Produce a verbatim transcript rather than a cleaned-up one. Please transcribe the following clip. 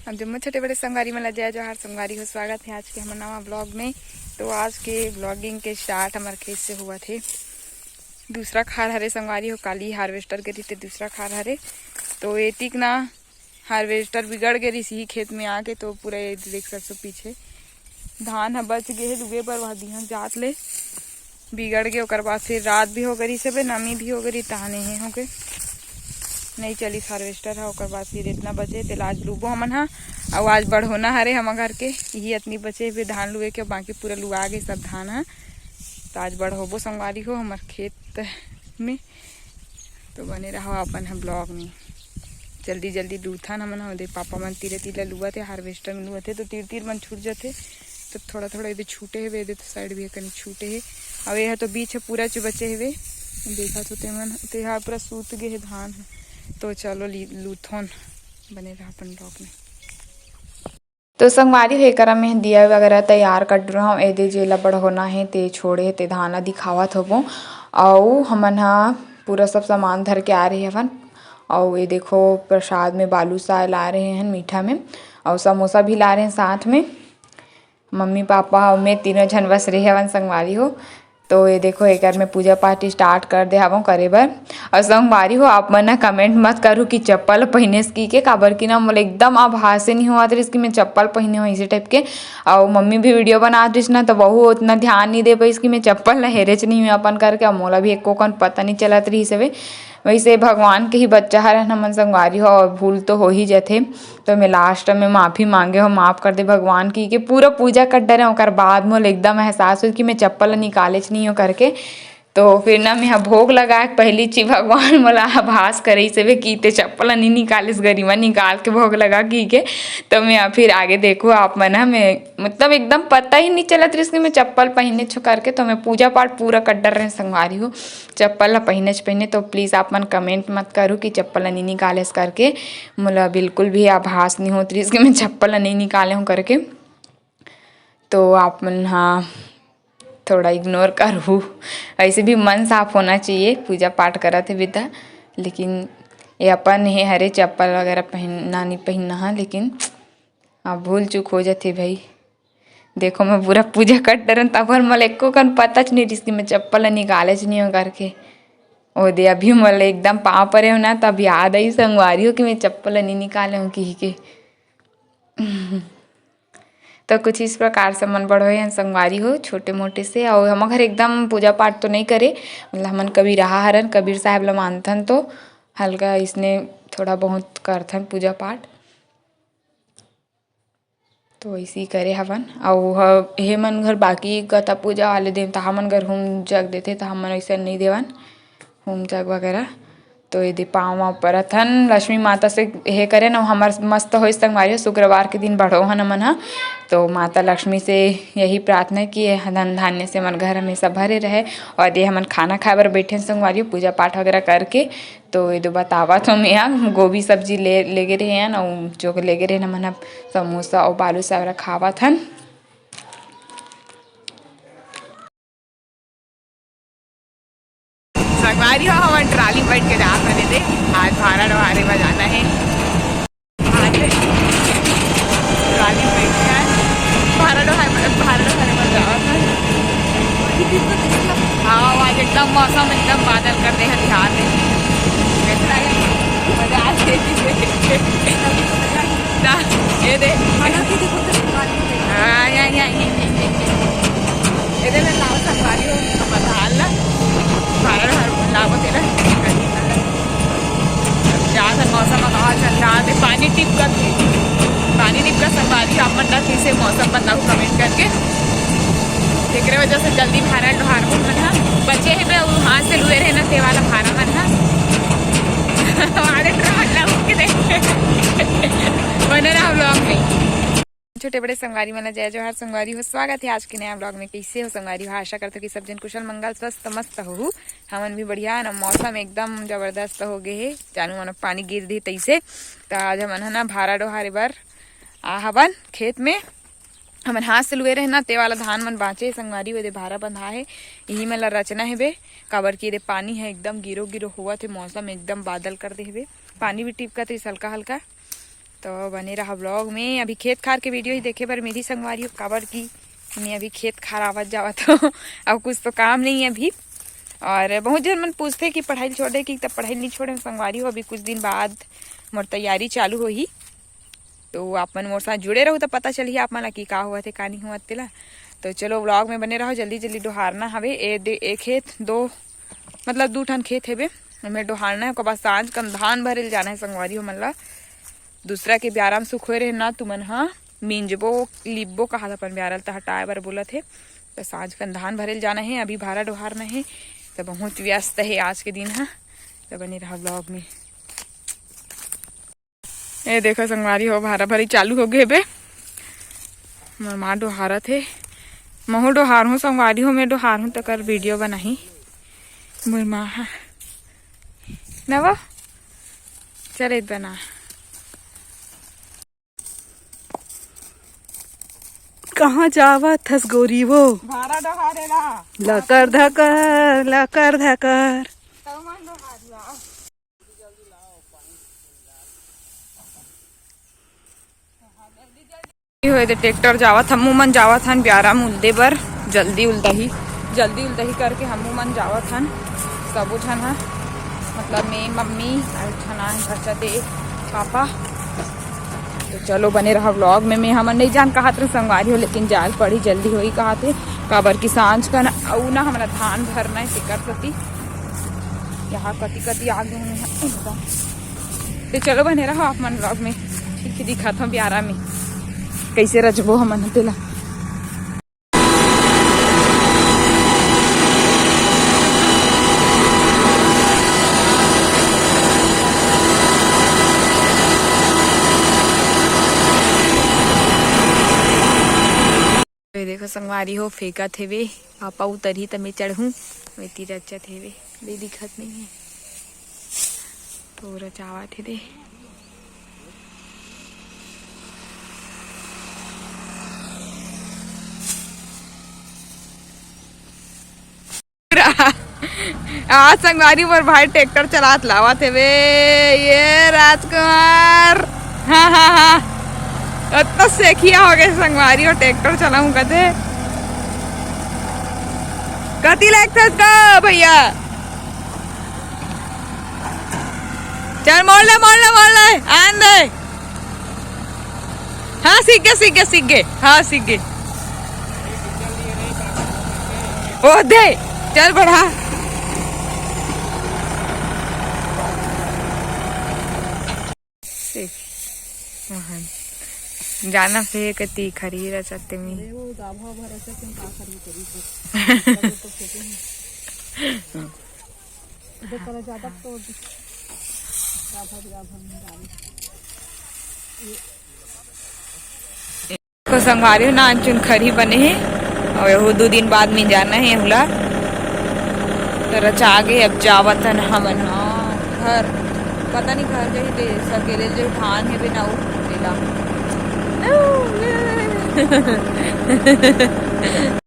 अब जम्मो छोटे बड़े संगवारी मन ला जय जोहार। संगवारी हो, स्वागत हे आज के हमर नवा ब्लॉग में। तो आज के ब्लॉगिंग के स्टार्ट हमर खेत से हुआ थे। दूसरा खार हरे संगवारी हो, काली हार्वेस्टर के रहिते दूसरा खार हरे। तो एतिक ना हार्वेस्टर बिगड़ गे रिहिस ही खेत में आके, तो पूरा ये देख सकथो पीछे धान ह बच गे हे लुए बर, वह बिहान जात ले बिगड़ गे। ओकर बाद फिर रात भी हो गई, सबे नमी भी हो गई, तहाने हे हो गए, नहीं चलिस हार्वेस्टर ह। ओकर बाद फिर इतना बचे तेला आज लूबो हमन ह। अउ आज बढ़ोना हरे हमर घर के, यही अतनी बचे फिर धान लुए के, बाकी पूरा लुआ गे सब धान ह। तो आज बढ़ोबो संगवारी हो हमर खेत में। तो बने रहो अपन ह ब्लॉग में। जल्दी जल्दी लूथन हमन ह, ओदे पापा मन तीरे तीर लुआ थे, हार्वेस्टर में लुआ थे, तो तीर तीर मन छूट जाथे। तो थोड़ा थोड़ा एदे छूटे हेवे, एदे तो साइड भी कनी छूटे हे। अब यह तो बीच है पूरा जो बचे हेवे, देखा तो ते मन, ते हा पूरा सूत गे हे धान ह। तो चलो ली-, लूथन, बने रहो अपन ब्लॉग में। तो संगवारी हो, एकरा में दिया वगैरह तैयार कर रहा हूँ। एदे जेला बढ़ोना हे, ते छोड़े हे, ते धान ला दिखावत होबो। अउ हमन ह पूरा सब सामान धर के आ रहे हवन। अउ ये देखो, प्रसाद में बालूशाह ला रहे हैं मीठा में, अउ समोसा भी ला रहे हैं साथ में। मम्मी, पापा अउ मैं तीनों झन बस रहे हवन संगवारी हो। तो ये देखो, एकर में पूजा पाठ स्टार्ट कर दे हवं करे बर। अउ संगवारी हो, आप मन ना कमेंट मत करू कि चप्पल पहिनेस की के, काबर कि ना मोला एकदम आभास नहीं होवत रहिस कि मैं चप्पल पहिने हूँ इसे टाइप के। अउ मम्मी भी वीडियो बनात रहिस ना, तो वहू उतना ध्यान नहीं दे पाइस कि मैं चप्पल ला हेरेच नहीं हूँ अपन करके। अउ मोला भी एको कन पता नहीं चलत रहिस हवे। वैसे भगवान के ही बच्चा हरन हमन संगवारी हो, अउ भूल तो हो ही जथे। तो मैं लास्ट में माफी मांगे हो, माफ कर दे भगवान की के पूरा पूजा कर डरे। ओकर बाद मोला एकदम एहसास होइस कि मैं चप्पल ला निकालेच नहीं हो करके। तो फिर ना मैं ह भोग लगा के पहली चीज भगवान मोला आभास करे से कि ते चप्पल ला नहीं निकालिस, गरिमा निकाल के भोग लगा की के। तो मैं ह फिर आगे देखो आप मन ह, मैं मतलब एकदम पता ही नहीं चलत रहिस कि मैं चप्पल पहिने छो करके। तो मैं पूजा पाठ पूरा कर डर रहे संगवारी हो, चप्पल ला पहिने च पहिने। तो प्लीज आप मन कमेंट मत करू कि चप्पल ला नहीं निकालेस करके। मोला बिल्कुल भी आभास नहीं होत रहिस कि मैं चप्पल ला नहीं निकाले हूँ करके। तो आप मन हा थोड़ा इग्नोर करहू। ऐसे भी मन साफ होना चाहिए, पूजा पाठ करत हे बेटा। लेकिन ये अपन हे हरे चप्पल वगैरह पहनना नहीं पहनना है, लेकिन अब भूल चूक हो जाथे भाई। देखो, मैं पूरा पूजा कर डरन, तब मोला एको कन पता च नहीं रहिस कि मैं चप्पल ला निकाले च नहीं हो करके। ओ दे, अभी मोला एकदम पाँव परे हो ना, तब याद आई संगवारी हो कि मैं चप्पल ला नहीं निकाले हूँ कही के। तो कुछ इस प्रकार से मन बढ़ोए हन संगवारी हो, छोटे मोटे से। और हम घर एकदम पूजा पाठ तो नहीं करे, मतलब हमन कबीर रहा हरन, कबीर साहब ला मानथन, तो हल्का इसने थोड़ा बहुत करथन पूजा पाठ। तो ऐसे ही करे हवन। अउ ह-, हे मन घर बाकी गता पूजा वाले दिन, त हमन घर होम जग देथे, त हमन ऐसे नहीं देवन। होम जग वगैरह। तो ये दे पाँव वाँव परत हन, लक्ष्मी माता से हे करे न, हमर मस्त होइस संगवारी हो, शुक्रवार के दिन बढ़ो हन हमन ह। तो माता लक्ष्मी से यही प्रार्थना है कि ये धन धान्य से हमर घर हमेशा भरे रहे। और ये हमन खाना खाए बर बैठे हन संगवारी हो, पूजा पाठ वगैरह करके। तो ये दो बतावत हो, मैं ह गोभी सब्जी ले, लेगे रहे हन, अउ जो लेगे रहे हन, हमन ह समोसा अउ बालूशाह वगैरह खावत हन। संगवारी हो, हमन ट्राली में बैठ के जात हन दे, आज भारा डोहारे बर जाना है। आज ट्राली में बैठ के भारा डोहारे, भारा डोहारे बर जावत हन। हाँ, आज एकदम मौसम एकदम बादल कर दे है बिहार में। कैसा लगे? मजा आ गई। ना, ये दे। हाँ, या, या, या, या, या। एदे में लाओ संगवारी हो, हमर धान ला। भारा डोहार लाबो तेला। जात हन मौसम ह कहाँ चल रहा है, पानी टिपकत हे। पानी टिपकत संगवारी हो, आप मन ला कइसे मौसम बताहू कमेंट करके। तेकरे वजह से जल्दी भारा डोहार मन ह बचे हे बे, अउ हाथ से लुए रहे ना, ते वाला भारा मन ह। हमारे ड्रोन ला उठ के देख। बने रहा ब्लॉग में। छोटे बड़े संगवारी मन ला जय जोहार संगवारी हो, स्वागत है आज के नया ब्लॉग में। कैसे हो संगवारी हो? आशा करथो कि सब जन कुशल मंगल स्वस्थ मस्त होहू। हमन भी बढ़िया न, मौसम एकदम जबरदस्त हो गए हे, जानू मानो पानी गिर दी तैसे। त आज हमन ह ना भारा डोहारे बर आ हवन खेत में। हमन हाथ से लुए रहे ना, ते वाला धान मन बाँचे संगवारी, ओदे भारा बंधा हे, यही मन ला रचना हे बे, काबर कि एदे पानी ह एकदम गिरो गिरो होवत हे, मौसम एकदम बादल कर दे हे बे, पानी भी टिपकत रहिस हल्का हल्का। तो बने रहा vlog में। अभी खेत खार के video ही देखे बर मिलही संगवारी हो, काबर कि मैं अभी खेत खार आवत जावत हूँ। अब कुछ तो काम नहीं है अभी। और बहुत झन मन पूछथे कि पढ़ाई छोड़े कि, तब पढ़ाई नहीं छोड़े संगवारी हो, अभी कुछ दिन बाद मोर तैयारी चालू होही। तो आप मन मोर साथ जुड़े रहू, तो पता चलही आप मन ला कि का होवत हे, का नहीं होवत तेला। तो चलो vlog में बने रहो, जल्दी जल्दी डोहारना हवे। ए दे, एक खेत, दो, मतलब दू ठन खेत हेबे, ओमे डोहारना है। ओकर बाद सांझ कन धान भरे ल जाना है संगवारी हो मन ला। दूसरा के ब्यारा म सुखोय रहे ना, तुमन हा मिंजबो, लिपबो कहा अपन ब्यारा ल, त हटाए बर बोलत हे। त सांझ कन धान भरे ल जाना है, अभी भारा डोहारना है। त बहुत व्यस्त है आज के दिन हा। त बने रहा vlog में। ए देखो संगवारी हो, भारा भरी चालू हो गए बे। मोर माँ डोहारत हे, महू डोहार हूँ संगवारी हो, मैं डोहार हूँ तकर video बनाही मोर माँ हा। नवा चल इत बना। कहाँ जावत हस गोरी वो? भारा डोहारे ला। लकर धकर, लकर धकर। तमन डोहार ला। होए दे ट्रैक्टर जावत, हमू मन जावत हन ब्यारा म उल्दे बर। जल्दी उल्दही, जल्दी उल्दही करके हमू मन जावत हन सबो झन ह, मतलब मैं, मम्मी, अउ एक झन आए बच्चा दे, पापा। तो चलो बने रहा vlog में। मैं हमन नहीं जान कहत रहे संगवारी हो, लेकिन जाल पड़ी जल्दी होई कहत हे, काबर कि सांझ कन अउ ना हमला धान भरना है तेकर प्रति। यहाँ कति कति आगे हूँ एकदम। तो चलो बने रहो आप मन vlog में, ठीक ही दिखात हूँ ब्यारा में कैसे रचबो हमन तेला। ये देखो संगवारी हो, फेंकत हेवे, पापा उतरही त मैं चढ़हूँ, मैं तीर रचत हेवे, ले दिखत नहीं है। तो रचावत हे दे। आज संगवारी मोर भाई ट्रैक्टर चलात लावत हेवे। ये राजकुमार, हाँ हाँ हाँ, अतना सेखिया हो गए संगवारी, और ट्रैक्टर चलाऊं कथे। कति लेगथे इसको भैया? चल मोड़ ले, मोड़ ले, मोड़ ले, आन दे। हाँ सीख गए, सीख गए, सीख गए, हाँ सीख गए। ओ दे, चल बढ़ा। सीख। वहाँ जाना फिर कती खरी रचते में। अरे वो गाभा भरा चक्कन का खरी करी तो। इधर करा ज्यादा तोड़ दी। गाभा भी गाभा में डाली। को संगवारी हो ना, अंचुन खरी बने हे। और यहू दू दिन बाद मिंजाना हे एहू ला। तो रचा गे, अब जावत हन हमन हा घर। पता नहीं घर जाही ते सकेले जो धान हे बिना उ तेला।